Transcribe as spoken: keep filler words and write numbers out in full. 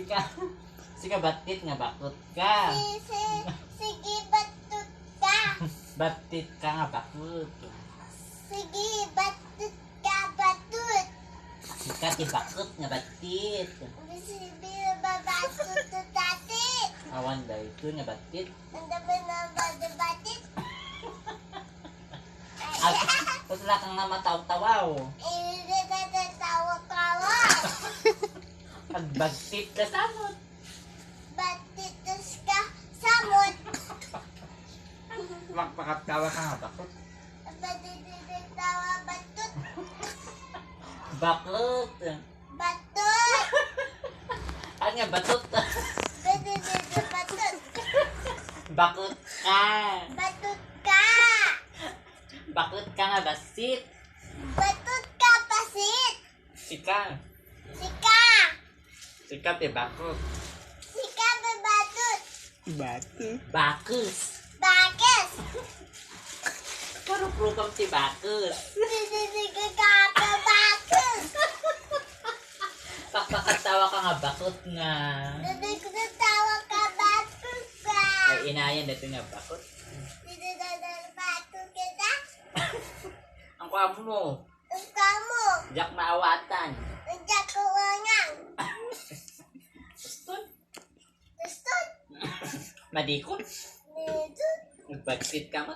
Ka. Sika battit nga bakut ka. Si, si, sige, batut ka. Battit ka nga bakut. Sige, batut ka, batut. Sika ti bakut nga battit. Sige, babatut, tatit. Awan daytoy nga battit. Ang dami na batut, batut. Ag-, tapos wala kang nga mataw-tawaw. Hindi ka tatawa-tawa. Agbagtit ka samot. Battit ka samot. Magpakatawa ka nga bakut. Battit ka tawa batut. Bakut. Batut. Ano nga batut? Batut. Bakut ka. Batut ka. Bakut ka nga basit. Batut ka basit. Sika. Sika. Sika ti bakut. Sika ti batut. Bakut. Bakus. Bakus. Paruprupam ti bakus. Sige, sige ka pa bakus. Pakpakatawa ka nga bakut nga. Sige, sige tawa ka bakus ka. Ay, inayan dito nga bakut. Sige, sige, bakus kita. Ang kuha mo. Ang kuha mo. Diak maawatan. Diak kuwangan. Gusto? Gusto? Madikot? Dito. Nagbagsit ka mo?